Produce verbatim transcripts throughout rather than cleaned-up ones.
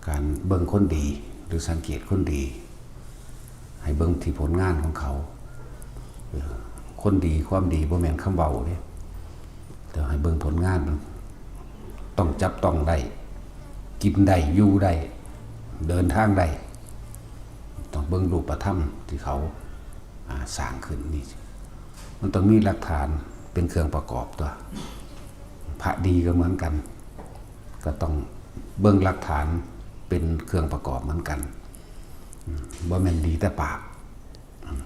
การเบิ่งคนดีหรือสังเกตคนดี ให้เบิ่งที่ผลงานของเขา เออ คนดีความดีบ่แม่นคำเว้าเด้ แต่ให้เบิ่งผลงาน ต้องจับต้องได้ กินได้ อยู่ได้ เดินทางได้ ต้องเบิ่งรูปธรรมที่เขา อ่า สร้างขึ้นนี่ มันต้องมีหลักฐานเป็นเครื่องประกอบตัว พระดีก็เหมือนกัน ก็ต้องเบิ่งหลักฐานเป็นเครื่องประกอบเหมือนกัน อืม บ่แม่นดีแต่ปาก อืม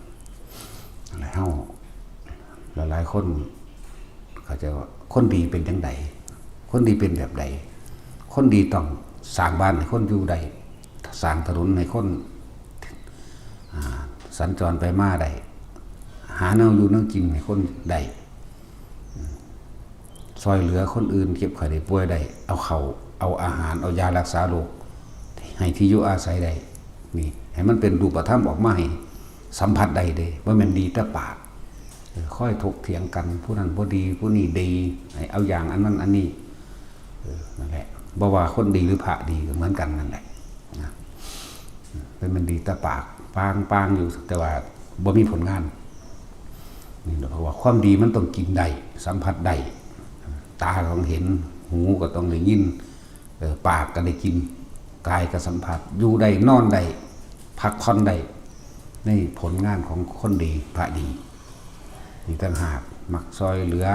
แล้วเฮา หลายๆคน เขาใจะว่าคนดีเป็นจังใด คนดีเป็นแบบใด คนดีต้องสร้างบ้านให้คนอยู่ได้ สร้างถนนให้คน อ่า สัญจรไปมาได้ หาแนวอยู่แนวกินให้คนได้ อืม ซอยเหลือคนอื่นเจ็บไข้ได้ป่วยได้ เอาข้าว เอาอาหาร เอายารักษาโรค ให้ที่อยู่อาศัยได้ นี่ ให้มันเป็นรูปธรรมออกมาให้สัมผัสได้เด้ บ่แม่นดีแต่ปาก เออ คอยถกเถียงกัน ผู้นั้นบ่ดี ผู้นี้ดี ให้เอาอย่างอันนั้นอันนี้ เออ นั่นแหละ บ่ว่าคนดีหรือพระดีก็เหมือนกันนั่นแหละ นะ เป็นมันดีแต่ปาก ปางปางอยู่ แต่ว่าบ่มีผลงาน นี่แหละ เพราะว่าความดีมันต้องกินได้ สัมผัสได้ ตาต้องเห็น หูก็ต้องได้ยิน เออ ปากก็ได้กิน กายก็สัมผัส อยู่ได้ นอนได้ พักผ่อนได้ นี่ผลงานของคนดี พระดี นี่ต่างหาก มักซอยเหลือ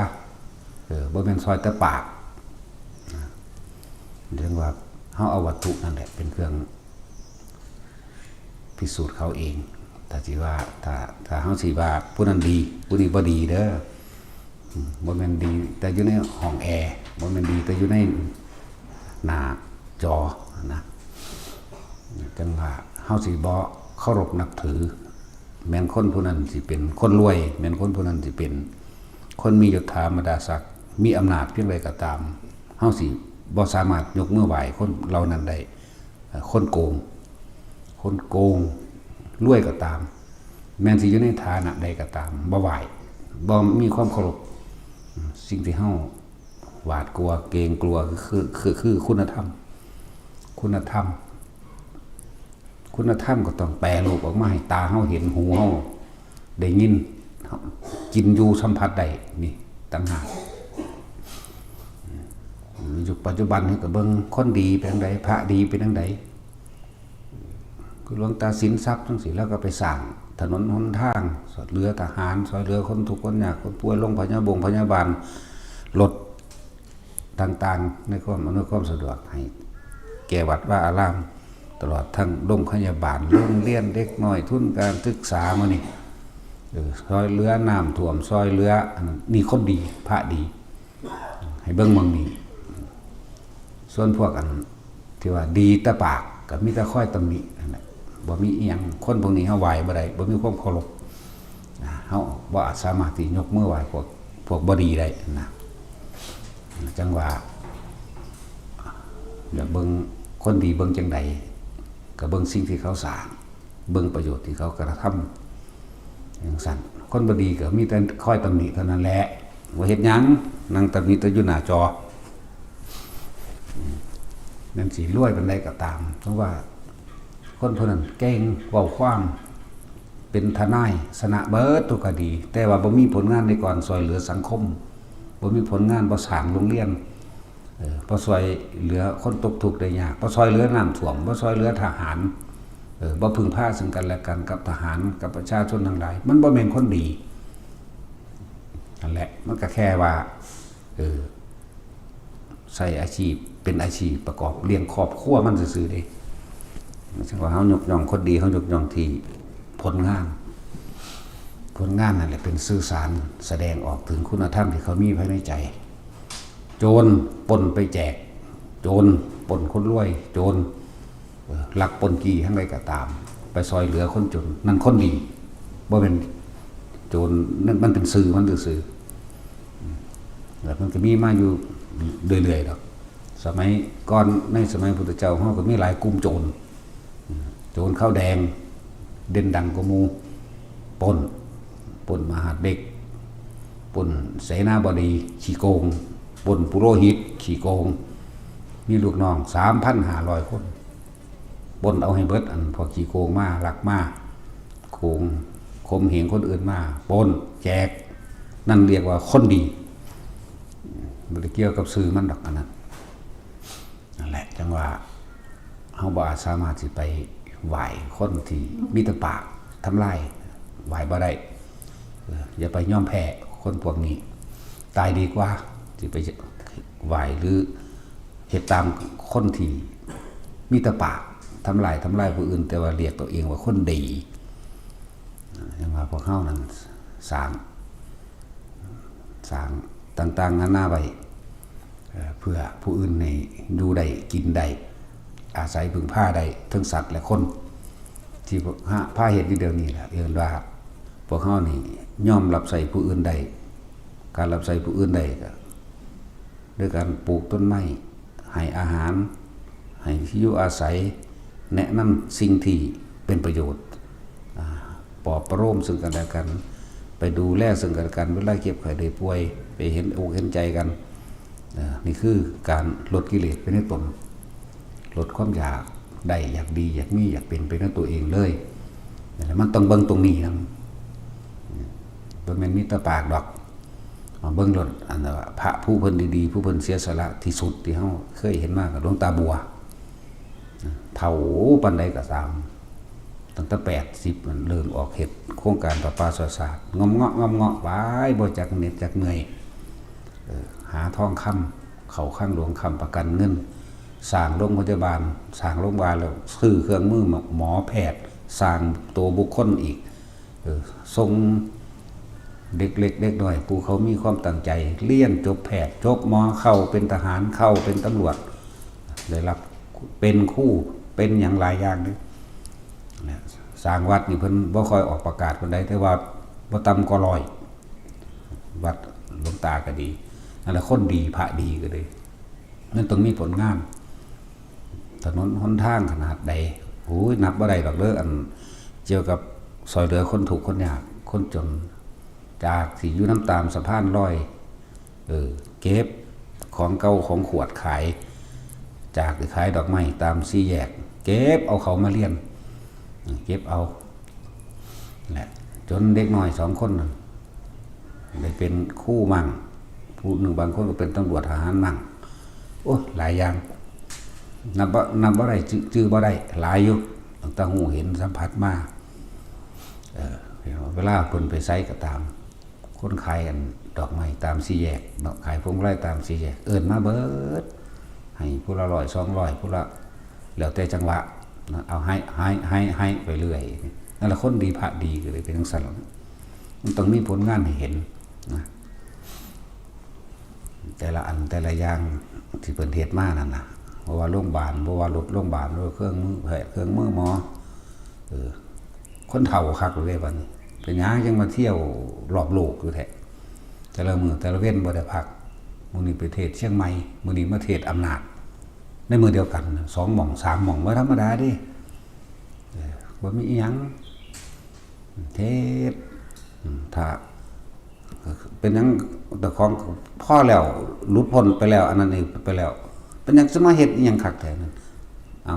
เออ บ่แม่นซอยแต่ปาก นะ เรียกว่าเฮาเอาวัตถุนั่นแหละเป็นเครื่องพิสูจน์เขาเอง ถ้าสิว่า ถ้า ถ้าเฮาสิว่าผู้นั้นดี ผู้นี้บ่ดีเด้อ อืม บ่แม่นดีแต่อยู่ในห้องแอร์ บ่แม่นดีแต่อยู่ในหน้าจอนะ จังว่าเฮาสิบ่เคารพนับถือ แม่นคนผู้นั้นสิเป็นคนรวย แม่นคนผู้นั้นสิเป็นคนมียศถาบรรดาศักดิ์ มีอำนาจเพียงใดก็ตาม เฮาสิบ่สามารถยกมือไหว้คนเหล่านั้นได้ เอ่อ คนโกง คนโกง รวยก็ตาม แม่นสิอยู่ในฐานะใดก็ตาม บ่ไหว้ บ่มีความเคารพ สิ่งที่เฮาหวาดกลัว เกรงกลัว คือ คือ คือคุณธรรม คุณธรรม คุณธรรมก็ต้องแปรรูปออกมาให้ตาเฮาเห็น หูเฮาได้ยิน กินอยู่สัมผัสได้ นี่ต่างหาก ยุคปัจจุบันนี่ก็เบิ่งคนดีเป็นจั่งใด พระดีเป็นจั่งใด คือหลวงตาสินทรัพย์จั่งซี้ แล้วก็ไปสร้างถนนหนทาง ซอยเหลือทหาร ซอยเหลือคนทุกข์คนยากคนป่วย โรงพยาบาล พยาบาล รถต่างๆ ในความอำนวยความสะดวกให้แก่วัดวาอาราม ตลอดทั้งโรงพยาบาล โรงเรียนเด็กน้อย ทุนการศึกษา มื้อนี้ เออ ซอยเหลือน้ำท่วม ซอยเหลืออันนั้น นี่คนดี พระดี ให้เบิ่งหม่องนี้ ส่วนพวกอันที่ว่าดีแต่ปากก็มีแต่คอยตำหนินั่นแหละ บ่มีอีหยัง คนพวกนี้เฮาไหว้บ่ได้ บ่มีความเคารพ นะ เฮาบ่อาจสามารถที่ยกมือไหว้พวก พวกบ่ดีได้นะ จังว่า อยากเบิ่งคนดีเบิ่งจั่งใด ก็เบิ่งสิ่งที่เขาสร้าง เบิ่งประโยชน์ที่เขากระทำ จั่งซั้น คนบ่ดีก็มีแต่คอยตำหนิเท่านั้นแหละ ว่าเฮ็ดหยัง นั่งตำหนิแต่อยู่หน้าจอ นั่นสิรวยปานใดก็ตาม เพราะว่าคนผู้นั้นเก่ง เว้าความ เป็นทนาย ชนะเบิดทุกคดี แต่ว่าบ่มีผลงานในการซอยเหลือสังคม บ่มีผลงาน บ่สร้างโรงเรียน เออ บ่ซอยเหลือคนตกทุกข์ได้ยาก บ่ซอยเหลือน้ำท่วม บ่ซอยเหลือทหาร เออ บ่พึ่งพาซึ่งกันและกันกับทหาร กับประชาชนทั้งหลาย มันบ่แม่นคนดี นั่นแหละ มันก็แค่ว่า เออ ใช้อาชีพ เป็นอาชีพประกอบเลี้ยงครอบครัวมันซื่อๆเด้ จั่งว่าเฮายกย่องคนดี เฮายกย่องที่ผลงาน ผลงานนั่นแหละเป็นสื่อสารแสดงออกถึงคุณธรรมที่เขามีภายในใจ โจรปล้นไปแจก โจรปล้นคนรวย โจร เออ ลักปล้นจี้จั่งใดก็ตาม ไปซอยเหลือคนจน นั่นคนดี บ่แม่นโจร นั่นมันเป็นสื่อมันซื่อๆ อืม แล้วมันก็มีมาอยู่เรื่อยๆดอก สมัยก่อน ในสมัยพุทธเจ้าเฮาก็มีหลายกลุ่มโจร อืม โจรขาวแดง เด่นดังกว่าหมู่ ปล้น ปล้นมหาดเล็ก ปล้นเสนาบดี ขี้โกง ปล้นปุโรหิต ขี้โกง มีลูกน้อง สามพันห้าร้อยคน ปล้นเอาให้เบิด อันพวกขี้โกงมา ลักมา โกง ข่มเหงคนอื่นมา ปล้น แจก นั่นเรียกว่าคนดี บ่ได้เกี่ยวกับชื่อมันดอกอันนั้น นั่นแหละ จั่งว่า เฮาบ่อาจสามารถสิไปไหว้คนที่มีแต่ปากทำลาย ไหว้บ่ได้ เออ อย่าไปยอมแพ้คนพวกนี้ ตายดีกว่า สิไปไหว้หรือเฮ็ดตามคนที่มีแต่ปากทำลาย ทำลายผู้อื่น แต่ว่าเรียกตัวเองว่าคนดี จั่งว่าพวกเฮานั้นสร้าง สร้างต่างๆนานาไว้ เอ่อ เพื่อผู้อื่นให้อยู่ได้ กินได้ อาศัยพึ่งพาได้ ทั้งสัตว์และคน ที่พา พาเฮ็ดอยู่เดี๋ยวนี้แหละ เอิ้นว่า พวกเฮานี่ยอมรับใช้ผู้อื่นได้ การรับใช้ผู้อื่นได้ก็ ด้วยการปลูกต้นไม้ ให้อาหาร ให้ที่อยู่อาศัย แนะนำสิ่งที่เป็นประโยชน์ อ่า ปลอบประโลมซึ่งกันและกัน ไปดูแลซึ่งกันและกัน เวลาเจ็บไข้ได้ป่วย ไปเห็นอกเห็นใจกัน อ่า นี่คือการลดกิเลสไปในตน ลดความอยากได้ อยากดี อยากมี อยากเป็นไปในตัวเองเลย นั่นแหละ มันต้องเบิ่งตรงนี้นำ บ่แม่นมีแต่ปากดอก มาเบิ่งโลด อันว่าพระผู้เพิ่นดีๆ ผู้เพิ่นเสียสละที่สุดที่เฮาเคยเห็นมาก็หลวงตาบัว เฒ่าปานใดก็ตาม ตั้งแต่แปดสิบนั่นเริ่มออกเฮ็ดโครงการประปาส่อสาด งอมเงาะ งอมเงาะ หวาย บ่จักเหน็ดจักเมื่อย เออ หาทองคำ เข้าคลังหลวงค้ำประกันเงิน สร้างโรงพยาบาล สร้างโรงพยาบาลแล้วซื้อเครื่องมือหมอแพทย์ สร้างตัวบุคคลอีก เออ ส่งเด็กเล็กเด็กน้อย ผู้เขามีความตั้งใจ เรียนจบแพทย์ จบหมอ เข้าเป็นทหาร เข้าเป็นตำรวจ ได้รับเป็นครู เป็นหยังหลายอย่างเด้ นะ สร้างวัดนี่เพิ่นบ่ค่อยออกประกาศปานใด แต่ว่าบ่ต่ำกว่าร้อย วัดหลวงตาก็ดี นั่นแหละ คนดีพระดีก็ดี มันต้องมีผลงาน ถนนหนทางขนาดใด โอ้ย นับบ่ได้ดอกเด้อ อันเกี่ยวกับซอยเหลือคนทุกข์คนยาก คนจน จากที่อยู่นำตามสะพานลอย เออ เก็บของเก่าของขวดขาย จากที่ขายดอกไม้ตามสี่แยก เก็บเอาเขามาเรียน เก็บเอา แหละ จนเด็กน้อยสองคนนั่น ได้เป็นครูมั่ง ผู้หนึ่งบางคนก็เป็นตำรวจทหารมั่ง โอ้ หลายอย่าง นับบ่ นับบ่ได้ จื่อ จื่อบ่ได้ หลายอยู่ ตั้งแต่ฮู้เห็นสัมผัสมา เออ เวลาเพิ่นไปไสก็ตาม คนขายอันดอกไม้ตามสี่แยกเนาะ ขายพวงมาลัยตามสี่แยก เอิ้นมาเบิด ให้ผู้ละร้อย สองร้อย ผู้ละ แล้วแต่จังหวะนะ เอาให้ ให้ ให้ ให้ไปเรื่อย นั่นแหละ คนดีพระดีก็เลยเป็นจั่งซั้นล่ะ มันต้องมีผลงานให้เห็นนะ แต่ละอันแต่ละอย่างที่เพิ่นเฮ็ดมานั่นน่ะ บ่ว่าโรงบาล บ่ว่ารถโรงบาล บ่ว่าเครื่องมือแพทย์ เครื่องมือหมอ เออ คนเฒ่าคักเลยบัดนี้ เป็นหยังจังมาเที่ยวรอบโลกอยู่แท้ แต่ละมื้อแต่ละเว็นบ่ได้พัก มื้อนี้ไปเทศน์เชียงใหม่ มื้อนี้มาเทศน์อำนาจ ในมื้อเดียวกันน่ะ สองหม่อง สามหม่อง บ่ธรรมดาเด้ เออ บ่มีอิหยัง เทศน์ อืม ถ้า เป็นหยังเจ้าของพอแล้ว หลุดพ้นไปแล้ว อันนั้นนี่ไปแล้ว เป็นหยังสิมาเฮ็ดอิหยังคักแท้นั่น เอ้า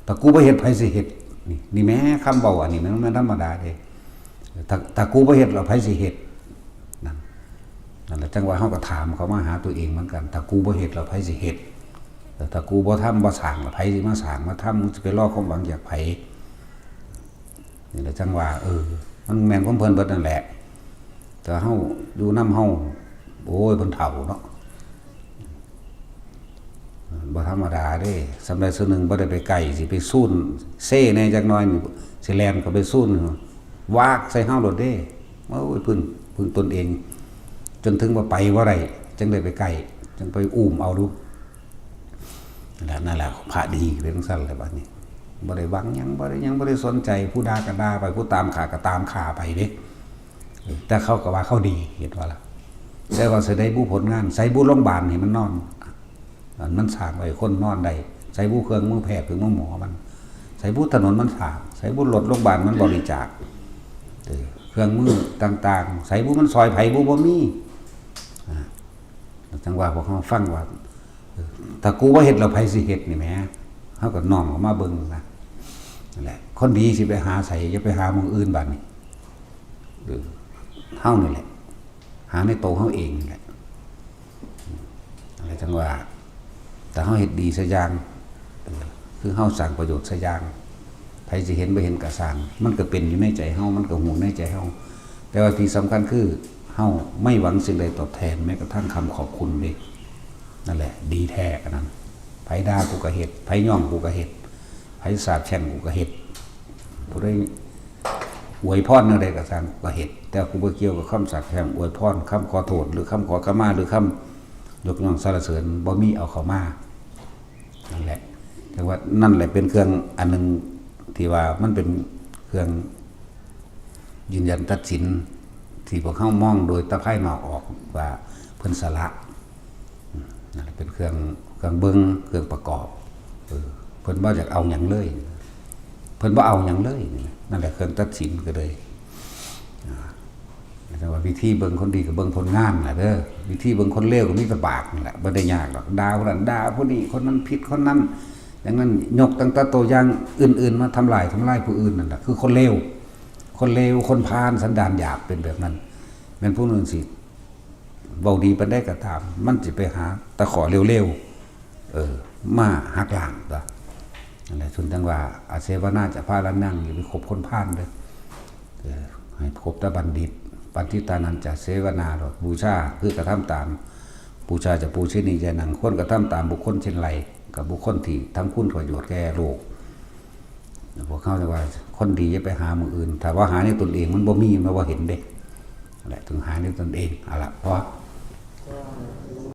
ถ้ากูบ่เฮ็ด ไผสิเฮ็ด นี่ นี่แหมคำเว้าอันนี้มัน มันธรรมดาเด้ ถ้า ถ้ากูบ่เฮ็ดแล้ว ไผสิเฮ็ด นั่น นั่นแหละ จั่งว่าเฮาก็ถามเข้ามาหาตัวเองเหมือนกัน ถ้ากูบ่เฮ็ดแล้ว ไผสิเฮ็ด แต่ถ้ากูบ่ทำบ่สร้างแล้ว ไผสิมาสร้างมาทำ มึงสิไปรอความหวังจากไผ นี่แหละ จั่งว่า เออ มันแม่นของเพิ่นเบิดนั่นแหละ แต่เฮาอยู่นำเฮา โอ้ย เพิ่นเฒ่าเนาะ บ่ธรรมดาเด้ ส่ำใดส่ำหนึ่งบ่ได้ไปใกล้ สิไปซูนเซ่แหน่จักหน่อยนี่ สิแล่นเข้าไปซูนวากใส่เฮาโลดเด้ โอ้ย พึ่ง พึ่งตนเอง จนถึงว่าไปบ่ได้ จั่งได้ไปใกล้ จั่งไปอุ้มเอาดู นั่นแหละ นั่นแหละ พระดีเป็นจั่งซั้นแหละบัดนี้ บ่ได้หวังหยัง บ่ได้หยัง บ่ได้สนใจ ผู้ด่าก็ด่าไป ผู้ตามฆ่าก็ตามฆ่าไปเด้ แต่เขาก็ว่าเขาดี เห็นบ่ล่ะ แต่ว่าสิได้บุผลงาน ไสบุโรงบาลนี่มันนอน อันมันสร้างไว้คนนอนได้ ไสบุเครื่องมือแพทย์ เครื่องมือหมอมัน ไสบุถนนมันสร้าง ไสบุรถโรงบาลมันบริจาค เออ เครื่องมือต่างๆ ไสบุมันซอยไผบุบ่มี อ่า จั่งว่าพวกเฮาฟังว่า เออ ถ้ากูบ่เฮ็ดแล้วไผสิเฮ็ดนี่แหม เฮาก็น้อมเข้ามาเบิ่งนะ นั่นแหละ คนดีสิไปหาไส อย่าไปหาหม่องอื่นบัดนี้ เออ เฮานี่แหละ หาในโตเฮาเองนี่แหละ อะไรจังว่า แต่เฮาเฮ็ดดีซะอย่าง เออ คือเฮาสร้างประโยชน์ซะอย่าง ไผสิเห็นบ่เห็นก็ซ่าง มันก็เป็นอยู่ในใจเฮา มันก็ฮู้ในใจเฮา แต่ว่าที่สำคัญคือ เฮาไม่หวังสิ่งใดตอบแทน แม้กระทั่งคำขอบคุณเด้ นั่นแหละ ดีแท้อันนั้น ไผด่ากูก็เฮ็ด ไผย่องกูก็เฮ็ด ไผสาปแช่งกูก็เฮ็ด ผู้ใดอวยพรแนวใดก็ซ่าง กูก็เฮ็ด แต่กูบ่เกี่ยวกับคำสาปแช่ง อวยพร คำขอโทษ หรือคำขอขมา หรือคำยกย่องสรรเสริญ บ่มีเอาเข้ามา นั่นแหละ แต่ว่านั่นแหละเป็นเครื่องอันหนึ่งที่ว่ามันเป็นเครื่องยืนยันตัดสิน ที่พวกเฮามองโดยตาภายนอกออกว่าเพิ่นสละ อืม นั่นแหละเป็นเครื่อง เครื่องเบิ่ง เครื่องประกอบ เออ เพิ่นบ่อยากเอาหยังเลย เพิ่นบ่เอาหยังเลย นั่นแหละเครื่องตัดสินก็เลย อ่า แต่ว่าวิธีเบิ่งคนดีก็เบิ่งผลงานน่ะเด้อ วิธีเบิ่งคนเลวก็มีแต่บาปนั่นแหละ บ่ได้ยากดอก ด่าผู้นั้นด่าผู้นี้ คนนั้นผิดคนนั้น อย่างนั้น ยกตั้งแต่ตัวอย่างอื่นๆมาทำลาย ทำลายผู้อื่นนั่นแหละ คือคนเลว คนเลว คนพาล สันดานหยาบเป็นแบบนั้น แม่นผู้หนึ่งสิ เว้าดีปานใดก็ตาม มันสิไปหาแต่ข้อเลวๆ เออ มาหักล้างตั๊ว นั่นแหละ เพิ่นจั่งว่า อาเสวนาจะพาละนัง อย่าไปคบคนพาลเด้อ เออ ให้คบแต่บัณฑิต ปัณฑิตานันจะเสวนาโลด บูชา คือกระทำตาม ปูชาจะปูชนียานัง ควรกระทำตามบุคคลเช่นไร กับบุคคลที่ทำคุณประโยชน์แก่โลก พวกเขาจะว่าคนดีอย่าไปหาหม่องอื่น ถ้าว่าหาในตนเองมันบ่มี มันบ่เห็นเด้ นั่นแหละ ต้องหาในตนเอง เอาละ พอ